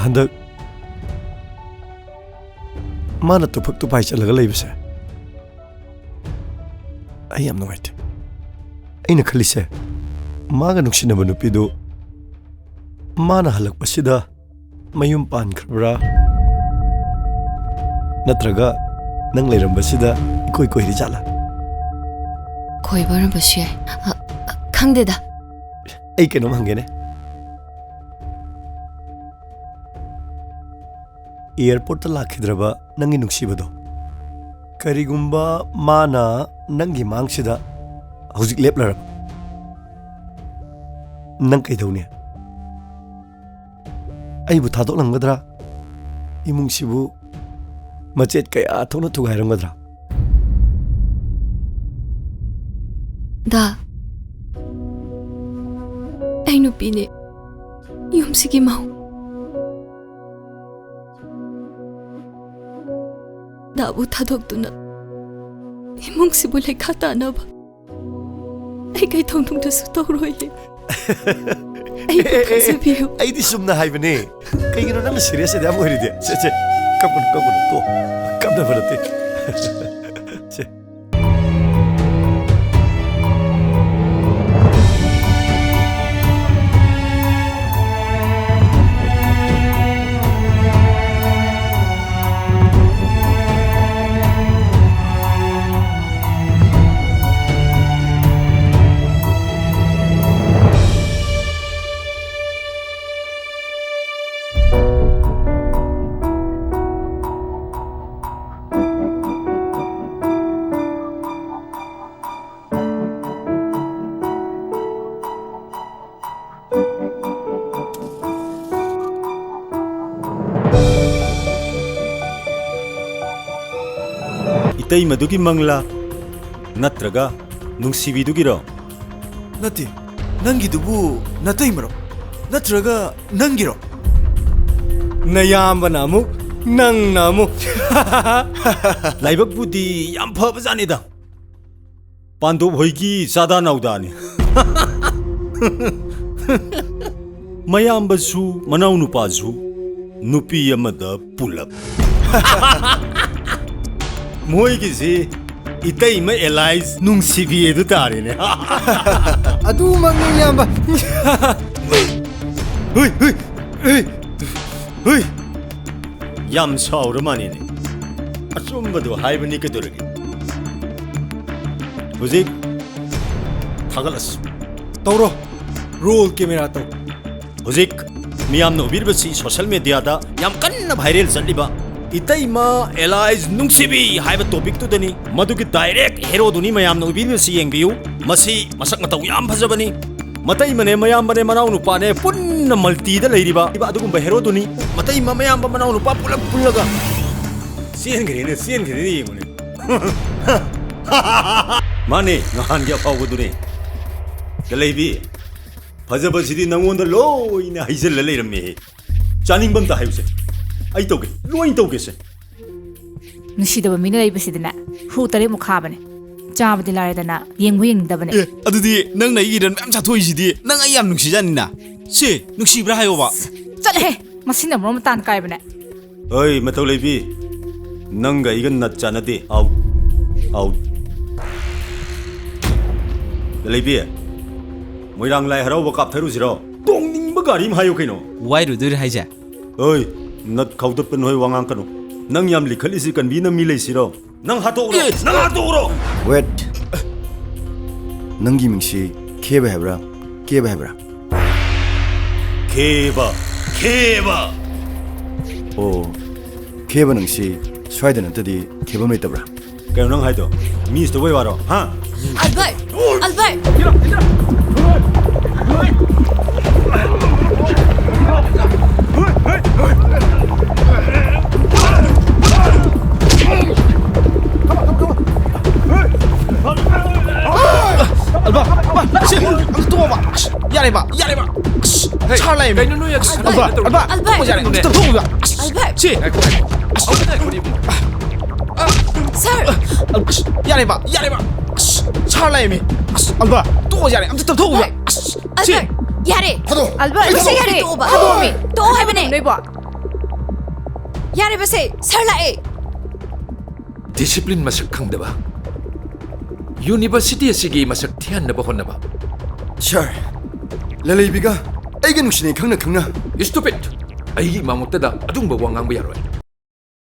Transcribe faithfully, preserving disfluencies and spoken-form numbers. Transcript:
ꯍꯟꯗꯛ ꯃꯥꯅ ꯇꯨꯐꯛ ꯇꯨꯐꯥꯏ ꯆꯠꯂꯒ ꯂꯩꯕꯁꯦ ꯑꯩ ꯌꯥꯝ ꯅꯨꯡꯉꯥꯏꯇꯦ꯫ ꯑꯩꯅ ꯈꯜꯂꯤꯁꯦ, ꯃꯥꯒ ꯅꯨꯡꯁꯤꯅꯕ ꯅꯨꯄꯤꯗꯨ ꯃꯥꯅ ꯍꯜꯂꯛꯄꯁꯤꯗ ꯃꯌꯨꯝ ꯄꯥꯟꯈ꯭ꯔꯕ꯭ꯔꯥ? ꯅꯠꯇ꯭ꯔꯒ ꯅꯪ ꯂꯩꯔꯝꯕꯁꯤꯗ ꯏꯀꯣꯏ ꯀꯣꯏꯔꯤ ꯖꯥꯠꯂꯥ? ꯀꯣꯏꯕ ꯑꯣꯏꯔꯝꯕꯁꯨ ꯌꯥꯏ꯫ ꯑ, ꯑ, ꯈꯪꯗꯦꯗ꯫ ꯑꯩ ꯀꯩꯅꯣꯝ ꯍꯪꯒꯦꯅꯦ꯫ ꯑꯦꯌꯔꯄꯣꯔꯠꯇ ꯂꯥꯛꯈꯤꯗ꯭ꯔꯕ ꯅꯪꯒꯤ ꯅꯨꯡꯁꯤꯕꯗꯣ, ꯀꯔꯤꯒꯨꯝꯕ ꯃꯥꯅ ꯅꯪꯒꯤ ꯃꯥꯡꯁꯤꯗ ꯍꯧꯖꯤꯛ ꯂꯦꯞꯂꯔꯕ, ꯅꯪ ꯀꯩꯗꯧꯅꯤ? ꯑꯩꯕꯨ ꯊꯥꯗꯣꯛꯂꯝꯒꯗ꯭ꯔꯥ? ꯏꯃꯨꯡꯁꯤꯕꯨ ꯃꯆꯦꯠ ꯀꯌꯥ ꯊꯣꯛꯅ ꯊꯨꯒꯥꯏꯔꯝꯒꯗ꯭ꯔꯥ? ꯗꯥ, ꯑꯩ ꯅꯨꯄꯤꯅꯦ꯫ ꯌꯨꯝꯁꯤꯒꯤ ꯃꯧ꯫ ꯗꯥꯕꯨ ꯊꯥꯗꯣꯛꯇꯨꯅ ꯏꯃꯨꯡꯁꯤꯕꯨ ꯂꯩꯈꯥ ꯇꯥꯅꯕ ꯑꯩ ꯀꯩ ꯊꯧꯅꯨꯡꯗꯁꯨ ꯇꯧꯔꯣꯏꯌꯦ꯫ ꯑꯩꯕꯨ ꯊꯥꯖꯕꯤꯌꯨ꯫ ꯑꯩꯗꯤ ꯆꯨꯝꯅ ꯍꯥꯏꯕꯅꯦ꯫ ꯀꯩꯒꯤꯅꯣ ꯅꯪꯅ ꯁꯤꯔꯤꯌꯁ ꯑꯗꯨꯌꯥꯝ ꯑꯣꯏꯔꯤꯗꯤ? ꯁꯦ, ꯁꯦ, ꯀꯞꯀꯅꯨ, ꯀꯞꯀꯅꯨ, ꯇꯣ꯫ ꯀꯞꯅꯕ ꯅꯠꯇꯦ꯫ ꯁꯦ꯫ ꯏꯇꯩꯃꯗꯨꯒꯤ ꯃꯪꯂꯥ ꯅꯠꯇ꯭ꯔꯒ ꯅꯨꯡꯁꯤꯕꯤꯗꯨꯒꯤꯔꯣ? ꯅꯠꯇꯦ, ꯅꯪꯒꯤꯗꯨꯕꯨ ꯅꯇꯩꯃꯔꯣ? ꯅꯠꯇ꯭ꯔꯒ ꯅꯪꯒꯤꯔꯣ? ꯅꯌꯥꯝꯕꯅ ꯑꯃꯨꯛ, ꯅꯪꯅ ꯑꯃꯨꯛ꯫ ꯂꯥꯏꯕꯛꯄꯨꯗꯤ ꯌꯥꯝ ꯐꯕꯖꯥꯠꯅꯤꯗ꯫ ꯄꯥꯟꯗꯣꯞ ꯍꯣꯏꯒꯤ ꯆꯥꯗꯥ ꯅꯥꯎꯗꯥꯅꯤ꯫ ꯃꯌꯥꯝꯕꯁꯨ ꯃꯅꯥꯎꯅꯨꯄꯥꯁꯨ ꯅꯨꯄꯤ ꯑꯃꯗ ꯄꯨꯂꯞ꯫ ꯃꯣꯏꯒꯤꯁꯤ ꯏꯇꯩꯃ ꯑꯦꯂꯥꯏꯁ ꯅꯨꯡꯁꯤꯕꯤ ꯑꯗꯨ ꯇꯥꯔꯦꯅꯦ꯫ ꯑꯗꯨꯃꯛꯅꯤ, ꯏꯌꯥꯝꯕ꯫ ꯍꯨꯏ, ꯍꯨꯏ, ꯍꯨꯏ, ꯍꯨꯏ꯫ ꯌꯥꯝ ꯁꯥꯎꯔ ꯃꯥꯅꯤꯅꯦ꯫ ꯑꯆꯨꯝꯕꯗꯣ ꯍꯥꯏꯕꯅꯤ ꯀꯩꯗꯧꯔꯒꯦ? ꯍꯧꯖꯤꯛ ꯊꯥꯒꯠꯂꯁꯤ꯫ ꯇꯧꯔꯣ꯫ ꯔꯣꯜ ꯀꯦꯃꯦꯔꯥ ꯇꯧ꯫ ꯍꯧꯖꯤꯛ ꯃꯤꯌꯥꯝꯅ ꯎꯕꯤꯔꯤꯕꯁꯤ ꯁꯣꯁꯤꯌꯦꯜ ꯃꯦꯗꯤꯌꯥꯗ ꯌꯥꯝ ꯀꯟꯅ ꯚꯥꯏꯔꯦꯜ ꯆꯠꯂꯤꯕ ꯏꯇꯩꯃ ꯑꯦꯂꯥꯏꯁ ꯅꯨꯡꯁꯤꯕꯤ ꯍꯥꯏꯕ ꯇꯣꯄꯤꯛꯇꯨꯗꯅꯤ꯫ ꯃꯗꯨꯒꯤ ꯗꯥꯏꯔꯦꯛ ꯍꯦꯔꯣꯗꯨꯅꯤ ꯃꯌꯥꯝꯅ ꯎꯕꯤꯔꯤꯕꯁꯤ ꯌꯦꯡꯕꯤꯌꯨ꯫ ꯃꯁꯤ ꯃꯁꯛ ꯃꯇꯧ ꯌꯥꯝ ꯐꯖꯕꯅꯤ꯫ ꯃꯇꯩꯃꯅꯦ, ꯃꯌꯥꯝꯕꯅꯦ, ꯃꯅꯥꯎ ꯅꯨꯄꯥꯅꯦ, ꯄꯨꯟꯅ ꯃꯜꯇꯤꯗ ꯂꯩꯔꯤꯕ ꯑꯗꯨꯒꯨꯝꯕ ꯍꯦꯔꯣꯗꯨꯅꯤ꯫ ꯃꯇꯩꯃ, ꯃꯌꯥꯝꯕ, ꯃꯅꯥꯎ ꯅꯨꯄꯥ ꯄꯨꯂꯞ ꯄꯨꯜꯂꯒ ꯆꯦꯟꯈ꯭ꯔꯦꯅꯦ, ꯆꯦꯟꯈ꯭ꯔꯦꯅꯦ, ꯌꯦꯡꯉꯨꯅꯦ꯫ ꯃꯥꯅꯦ, ꯅꯍꯥꯟꯒꯤ ꯑꯐꯥꯎꯕꯗꯨꯅꯦ꯫ ꯒꯂꯩꯕꯤ, ꯐꯖꯕꯁꯤꯗꯤ ꯅꯪꯉꯣꯟꯗ ꯂꯣꯏꯅ ꯍꯩꯖꯤꯜꯂ ꯂꯩꯔꯝꯃꯦꯍꯦ꯫ ꯆꯥꯅꯤꯡꯕ ꯑꯝꯇ ꯍꯥꯏꯌꯨꯁꯦ꯫ ꯑꯩ ꯇꯧꯒꯦ, ꯂꯣꯏ ꯇꯧꯒꯦꯁꯦ꯫ ꯅꯨꯡꯁꯤꯗꯕ ꯃꯤꯅ ꯂꯩꯕꯁꯤꯗꯤꯅꯦ, ꯍꯨ ꯇꯔꯦꯠꯃꯨꯛ ꯈꯥꯕꯅꯦ꯫ ꯆꯥꯕꯗꯤ ꯂꯥꯏꯔꯗꯅ, ꯌꯦꯡꯕꯨ ꯌꯦꯡꯅꯤꯡꯗꯕꯅꯦ꯫ ꯑꯦ, ꯑꯗꯨꯗꯤ ꯅꯪꯅ ꯑꯩꯒꯤ ꯏꯔꯟ ꯃꯌꯥꯝ ꯆꯥꯊꯣꯛꯏꯁꯤꯗꯤ, ꯅꯪ ꯑꯩ ꯌꯥꯝ ꯅꯨꯡꯁꯤꯖꯥꯠꯅꯤꯅ꯫ ꯁꯤ, ꯅꯨꯡꯁꯤꯕ꯭ꯔꯥ ꯍꯥꯏꯌꯣꯕ꯫ ꯆꯠꯂꯍꯦ, ꯃꯁꯤꯅ ꯃꯔꯣꯟ ꯑꯃ ꯇꯥꯟ ꯀꯥꯏꯕꯅꯦ꯫ ꯑꯩ ꯃꯇꯧ ꯂꯩꯕꯤ, ꯅꯪꯒ ꯑꯩꯒ ꯅꯠ ꯆꯥꯅꯗꯦ꯫ Out, out. ꯂꯩꯕꯤ, ꯃꯣꯏꯔꯥꯡ ꯂꯥꯏ ꯍꯔꯥꯎꯕ ꯀꯥꯞꯊꯔꯨꯁꯤꯔꯣ? ꯇꯣꯡꯅꯤꯡꯕ ꯒꯥꯔꯤ ꯑꯃ ꯍꯥꯏꯌꯨ ꯀꯩꯅꯣ꯫ ꯋꯥꯏꯔꯨꯗꯣꯏꯔꯣ ꯍꯥꯏꯁꯦ? ꯑꯣꯏ, ꯅꯠ ꯈꯥꯎꯗꯠꯄ ꯅꯣꯏ ꯋꯥ ꯉꯥꯡꯀꯅꯨ꯫ ꯅꯪ ꯌꯥꯝ ꯂꯤꯈꯠꯂꯤꯁꯤ ꯀꯟꯕꯤꯅ ꯃꯤ ꯂꯩꯁꯤꯔꯣ? ꯅꯪ ꯍꯥꯠꯇꯣꯛꯎꯔꯣ! ꯅꯪ ꯍꯥꯠꯇꯣꯛꯎꯔꯣ! ꯋꯦꯠ! ꯅꯪꯒꯤ ꯃꯤꯡꯁꯤ ꯈꯦꯕ ꯍꯥꯏꯕ꯭ꯔꯥ? ꯀꯦꯕ ꯍꯥꯏꯕ꯭ꯔꯥ? ꯈꯦꯕ! ꯈꯦꯕ! ꯑꯣ, ꯈꯦꯕ ꯅꯪꯁꯤ ꯁ꯭ꯋꯥꯏꯗ ꯅꯠꯇꯗꯤ ꯈꯦꯕꯝ ꯂꯩꯇꯕ꯭ꯔꯥ? ꯀꯩꯅꯣ ꯅꯪ ꯍꯥꯏꯗꯣ? ꯃꯤ ꯎꯁꯤꯠꯇꯕꯩ ꯋꯥꯔꯣ? ꯍꯥ? ꯑꯜꯕꯔꯠ! ꯑꯜꯕꯔꯠ! ꯑꯜꯕꯥ, ꯑꯜꯕꯥ, ꯁꯤ, ꯑꯝꯇ ꯇꯣꯛꯑꯣꯕ꯫ ꯑꯁ, ꯌꯥꯔꯦꯕ, ꯌꯥꯔꯦꯕ꯫ ꯑꯁ, ꯍꯦ, ꯁꯥꯔ ꯂꯩꯔꯝꯃꯦ꯫ ꯀꯩꯅꯣ ꯅꯣꯏ ꯑꯁ, ꯑꯜꯕꯥ, ꯑꯜꯕꯥ, ꯑꯜꯕꯥ, ꯇꯣꯛꯑꯣ ꯌꯥꯔꯦ, ꯑꯝꯇ ꯇꯣꯛꯑꯣꯕ꯫ ꯑꯁ, ꯑꯜꯕꯥ꯫ ꯁꯤ꯫ ꯉꯥꯏꯈꯣ, ꯉꯥꯏꯈꯣ꯫ ꯑꯁ, ꯑꯜꯕꯥ꯫ ꯉꯥꯏꯈꯣꯅꯦ, ꯏꯕꯨꯡꯉꯣ꯫ ꯁꯥꯔ꯫ ꯑꯁ, ꯌꯥꯔꯦꯕ, ꯌꯥꯔꯦꯕ꯫ ꯑꯁ, ꯁꯥꯔ ꯂꯩꯔꯝꯃꯦ꯫ ꯑꯁ, ꯑꯜꯕꯥ, ꯇꯣꯛꯑꯣ ꯌꯥꯔꯦ, ꯑꯝꯇ ꯇꯣꯛꯑꯣꯕ꯫ ꯑꯁ, ꯁꯤ꯫ ꯑꯜꯕꯥ, ꯌꯥꯔꯦ꯫ ꯊꯥꯗꯣꯛꯑꯣ꯫ ꯑꯜꯕꯥ, ꯊꯥꯗꯣꯛꯑꯣ꯫ ꯁꯤ ꯌꯥꯔꯦ꯫ ꯇꯣꯛꯑꯣꯕ꯫ ꯊꯥꯗꯣꯛꯑꯣꯃꯤ꯫ ꯇꯣꯛꯑꯣ ꯍꯥꯏꯕꯅꯦ꯫ ꯅꯣꯏꯕꯣ꯫ ꯌꯥꯔꯦ ꯕꯁꯦ, ꯁꯥꯔ ꯂꯥꯛꯑꯦ꯫ Discipline ꯃꯁꯛ ꯈꯪꯗꯕ, university ꯑꯁꯤꯒꯤ ꯃꯁꯛ ꯊꯤꯍꯟꯅꯕ ꯍꯣꯠꯅꯕ꯫ Sir, ꯂꯂꯩꯕꯤꯒ ꯑꯩꯒ ꯅꯨꯡꯁꯤꯅꯩ ꯈꯪꯅ ꯈꯪꯅ꯫ Stupid! ꯑꯩꯒꯤ ꯏꯃꯥꯃꯛꯇꯗ ꯑꯗꯨꯒꯨꯝꯕ ꯋꯥ ꯉꯥꯡꯕ ꯌꯥꯔꯣꯏ꯫